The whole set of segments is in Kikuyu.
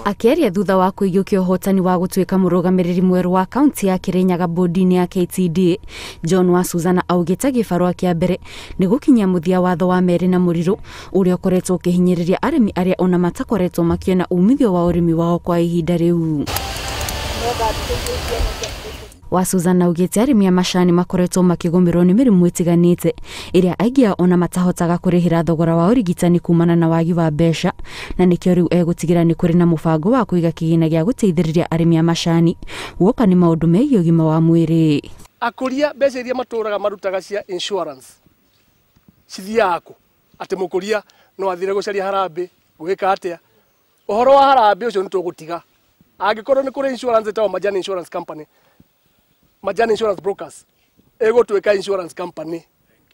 Akĩaria thutha wa kũiyũkia ũhotani wa gũtuĩka mũrũgamĩrĩri mwerũ wa kaunti ya Kirinyaga bodi-inĩ ya KTDA, John wa Suzana augĩte gĩbarũa kĩa mbere nĩ gũkinyia mũthia watho wa Merĩ na Mũrirũ ũrĩa ũkoretwo ũkĩhinyĩrĩria arĩmi arĩa ona matakoretwo makĩona umithio wa ũrĩmi wao kwa ihinda rĩu. Wa Suzana augĩte arĩmi a macani makoretwo makĩgũmĩrwo nĩ mĩrimũ ĩtiganĩte ĩrĩa aingĩ ao ona matahotaga kũrĩhĩra thogora wa ũrigitani kumana na wagi wa mbeca, na nĩkĩo rĩu egũtigĩra nĩ kũrĩ na mũbango wa kũiga kĩgĩna gĩa gũteithĩrĩria arĩmi a macani guoka nĩ maũndũ megiĩ ũgima wa mwĩrĩ. Akũria mbeca iria matũraga marutaga cia insurance cithiaga kũ? Atĩ mũkũria no athire gũcaria harambĩ gwĩka atĩa? Ũhoro wa harambĩ ũcio nĩ tũgũtiga. Angĩkorwo nĩ kũrĩ insurance ĩtagwo Majani Insurance Company, Majani Insurance Brokers ĩgũtuĩka insurance company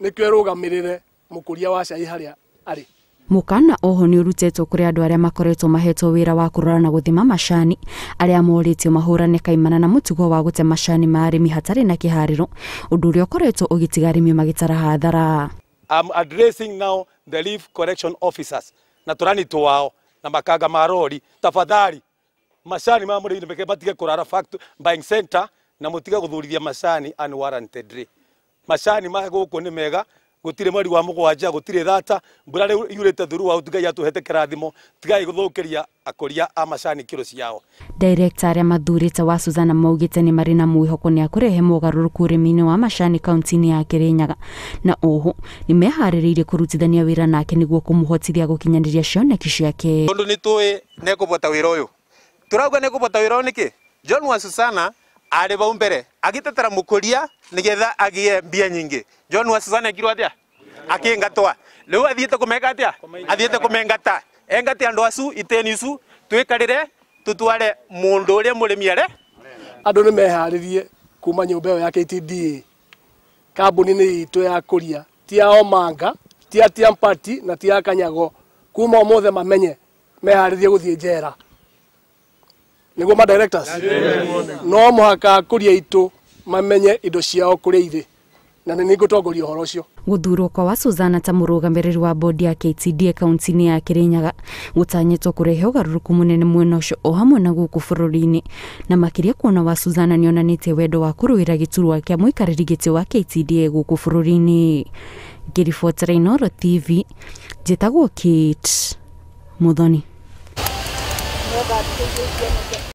nĩkĩo ĩrũgamĩrĩre mũkũria wa cai harĩa arĩ. Mũkana oho nĩ ũrutĩtwo kũrĩ andũ arĩa makoretwo mahetwo wĩra wa kũrora na gũthima macani arĩa morĩtio mahũrane kaimana na mũtugo wa gũte macani ma arĩmi hatarĩ na kĩharĩro, ũndũ ũrĩa ũkoretwo ũgĩtiga arĩmi magĩtara hathara. I'm addressing now the leaf correction officers na tũrani twao na makanga ma rori, tafadhali macani ma mũrĩmi nĩmeke matige kũrara factory buying center na mũtige gũthurithia macani unwarrantedly. Macani ma gũkũ nĩ mega, gũtirĩ mweri wa mũgwanja, gũtirĩ thata, mbura rĩu yurĩte throughout, Ngai atũhete kĩrathimo, tigai gũthũkĩria akũria a macani kiro ciao. Director arĩa mathurĩte wa Suzana maugĩte nĩ marĩ na mwĩhoko nĩ akũrehe mogarũrũku ũrĩmi-inĩ wa macani kaunti-inĩ ya Kirinyaga, na oho nĩ meharĩrĩirie kũrutithania wĩra nake nĩguo kũmũhotithia gũkinyanĩria cioneki ciake. Tondũ nĩ tũĩ nĩ ekũbota wĩra ũyũ, tũrauga nĩ ekũbota wĩra ũyũ nĩkĩ? John wa Suzana arĩ vau mbere agĩtetera mũkũria nĩgetha agĩe mbia nyingĩ. John wa Suzana ekirwo atĩa? Akĩngatwa. Rĩu athiĩte kũmeka atĩa? Athiĩte kũmengata. Engate andũ acu iteni icu twĩkarĩre tũtware mũndũ ũrĩa mũrĩmi are. Andũ nĩ meharĩrie kuma nyũmba ĩyo ya KTDA kambuni-inĩ itũ ya kũria, ti ya Omanga, ti ya Tiampati na ti ya Kanyago, kuma ũmũthĩ mamenye meharĩrie gũthiĩ njera. Nĩguo ma directors no mũhaka kũria itũ mamenye indo ciao kũrĩa irĩ, na nĩ ngũtongoria ũhoro ũcio. Gũthurwo kwa wa Suzana ta mũrũgamĩrĩri wa bodi ya KTDA kaunti-inĩ ya Kirinyaga gũtanyĩtwo kũrehe ũgarũrũku mũnene mwena ũcio o hamwe na gũkũ bũrũri-inĩ, na makĩria kuona wa Suzana nĩonanĩtie wendo wa kũrũĩra gĩturwa kĩa mũikarĩri gĩtĩ wa KTDA gũkũ bũrũri-inĩ. Ngĩribotera Inooro TV, njĩtagwo Kate Muthoni.